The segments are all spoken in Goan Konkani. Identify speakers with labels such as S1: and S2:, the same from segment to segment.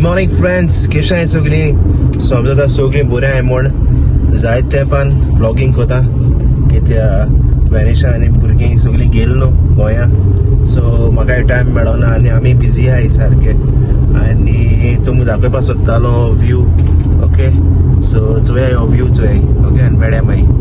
S1: मॉर्निंग फ्रेंड्स, केश सगळीं? समजता सगळीं बरें आहाय म्हूण. जायते तेंपान ब्लॉगींग कोता कित्या वेनिशा आनी भुरगीं सगळीं गेल न्हू गोंया, सो म्हाकाय टायम मेळना आनी आमी बिजी आहाय सारके. आनी तुमकां दाखोवपाक सोदतालो व्यू. ओके, सो चोया हो व्यू चोय. ओके, आनी मेळया मागीर.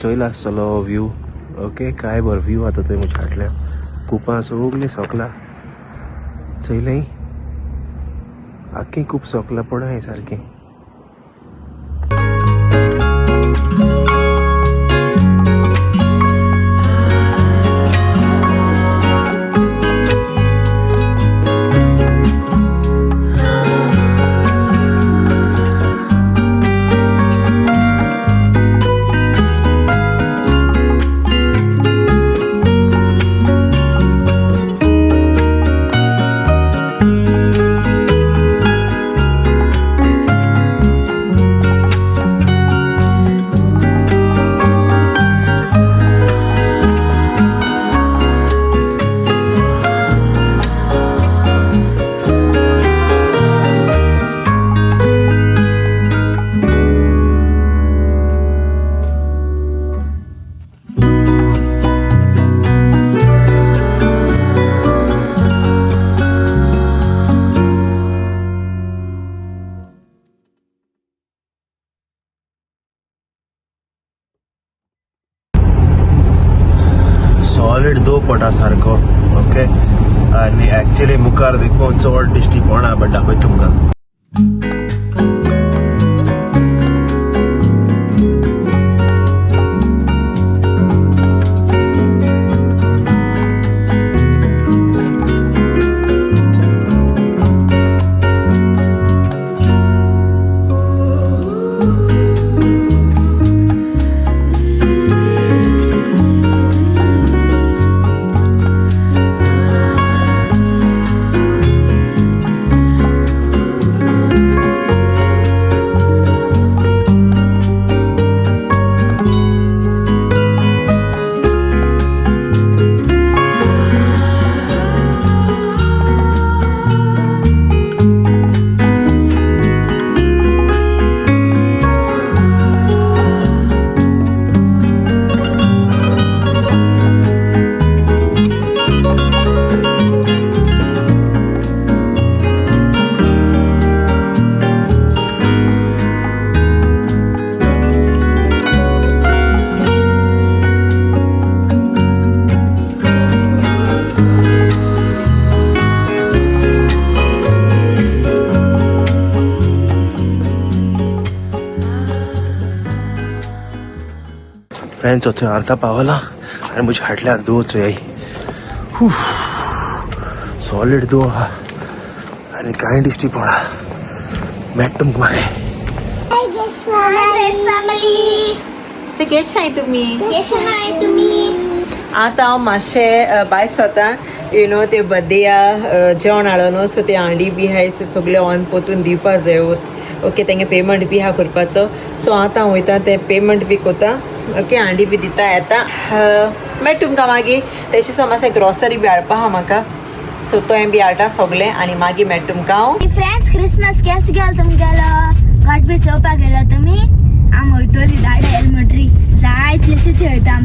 S1: चोयला आसतलो व्यू. ओके, काय बरो व्यू आतां थंय मुछाटल्या कुपां सगळीं सोकला चोयलें, आख्खी खूब सोकला पण आहाय सारकें. सॉलिड दो पटा सारको. ओके, आनी एक्चुअली मुखार देखून चड दिश्टी पडना, बट दाखयता तुमकां. फ्रेंड्स चोय आतां पावला आनी म्हज्या फाटल्यान दो चोय, सॉलीड दो आहा आनी कांय दिश्टी पडना. मेळटा तुमकां मागीर.
S2: से केश हाय तुम्ही?
S3: तुम्ही?
S2: आतां हांव मातशें भायर सरता. You know ते बर्थडेया जेवण हाडलो न्हू, सो ते हांडी बी आहाय, सो सगळें ऑन पोतून दिवपा जाय. ओके, तेंगे पेमेंट बी आहा करपाचो, सो आतां हांव वयता, तें पेमेंट बी कोता. ओके, हांडी बी दिता, येता, मागीर तुमकां मागीर. तेशें सो मातशें ग्रॉसरी बी हाडपा आहा म्हाका, सो तोय बी हाडटा सगळें आनी मागीर मेळटा तुमकां हांव.
S3: फ्रेंड्स, क्रिसमस केस गेल तुमगेलो? घाट बी चोवपाक गेलो तुमी? आम वयतली दाडे एलिमेंटरी, जाय प्लेसीचे वयता आम.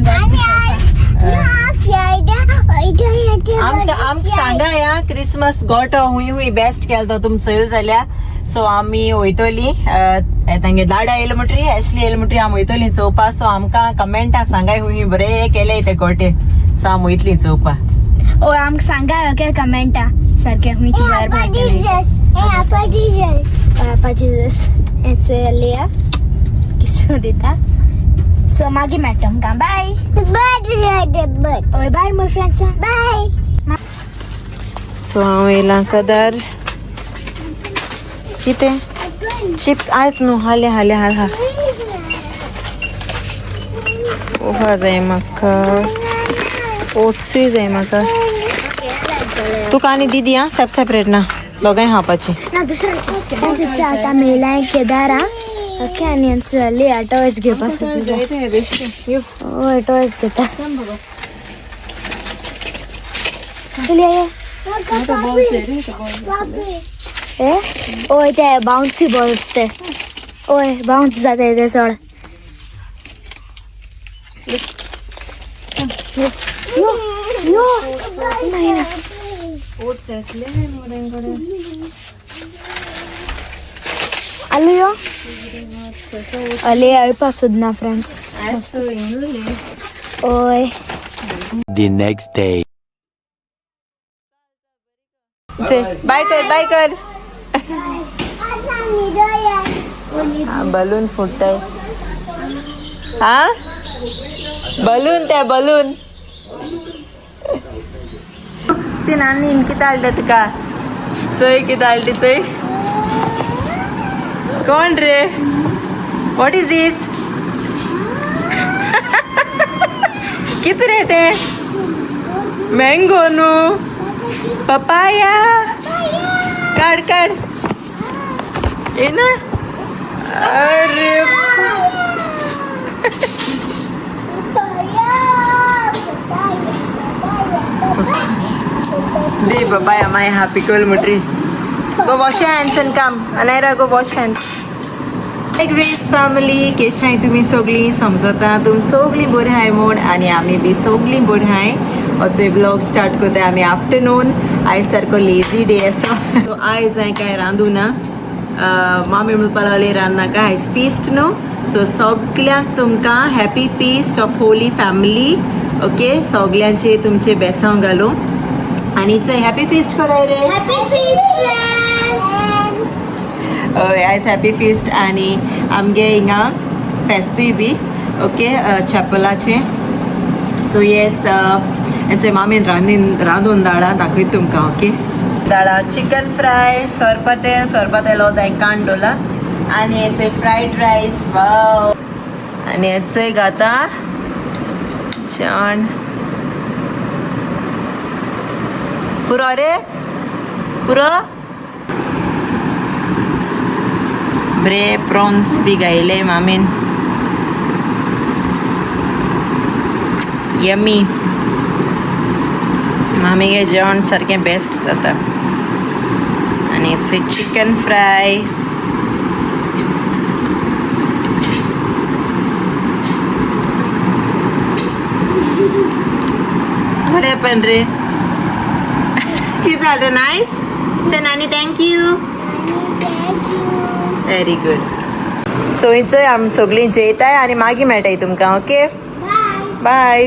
S2: आमकां आमकां सांगा या क्रिसमस गोटो हुंय हुंय बेस्ट केलो तो तुम चोयल जाल्यार. सो आमी वयतली तांगे दाडा एलिमेंटरी, एशली एलिमेंटरी आमी वयतली चोवपा. सो आमकां कमेंटा सांगाय हुंय हुंय बरें केले ते गोटे. सो आमी वयतली चोवपा.
S3: ओ, आमकां सांगा ओके कमेंटा सारकें हुंयची बरें पडटलें. जिजस लिया किसो दिता. सो मागीर मेळटा तुमकां. बाय. ओय, बाय my friends. Bye.
S2: सो हांव येयलां कदर कितें चिप्स आयज न्हू, हाले हाले हाल हा पोहा जाय म्हाका, ओट्सूय जाय म्हाका. तुका आनी दिदी आं, सेप सेपरेट ना, दोगांय खावपाची.
S3: ना, दुसरा चिप्स. आतां मेलाय केदारा. ओके, आनी आमचो लिया टॉयज घेवपा सोदता. हय, टॉयज घेता. चल या. ए ओय, ते बाउन्सी बॉल्स ते, ओय, बाउन्स जाता ते चड. यो यो नाही ना.
S2: ओट्स आसले मरे.
S3: आलू यो अले येवपा सोदना फ्रेंड्स. ओय.
S4: The next day.
S2: Bye कर, बाय कर. बलून फुटताय. हा बलून, ते बलून सीन. आनी कितें हाडलें तुका? चोय कितें हाडली, चोय. कोण रे? What is this? कितें रे ते? मँगो न्हू, पपाया. काड काड येना. अरे, दे papaya. My happy cool मुट्री. Go wash your hands and come. Anaira, go wash hands. Grace family, केशाय तुमी सगळीं? समजता तुम सगळीं बरीं आहाय म्हूण आनी आमी बी सगळीं बरीं आहाय. आजचो ब्लॉग स्टार्ट करताय आमी आफ्टरनून. आयज सारको लेजी डे आसा. सो आयज हांवें कांय रांदूं ना. मामी म्हणपा लागली रांदनाका, आयज फिस्ट न्हू. सो सगल्यांक तुमकां happy feast of Holy Family. Okay, सगल्यांचे तुमचे बेसांव घालूं आनी चय हॅपी फिस्ट कराय रे.
S3: Happy feast.
S2: हय, आयज हॅपी फिस्ट आनी आमगे हिंगा फेस्तूय बी ओके चॅपलाचें. सो येस, हेंचे मामीन रांदीन रांदून दाळां दाखयता तुमकां. ओके, दाळां चिकन फ्राय, सोरपातेल, सोरपातेल हो कांडोला आनी हेचे फ्रायड रायस. वाव, आनी हेचोय घाता जेवण. पुरो रे, पुरो. बरे प्रॉन्स बी गायले मामीन. यमी. मामीगे जेवण सारकें बेस्ट जाता. आनी चिकन फ्राय. What happened रे? कितें जालें? नायस. से नानी thank you. Very good. So हिचोय आमी सगळीं जेयताय आनी मागीर मेळटाय तुमकां. Okay, bye.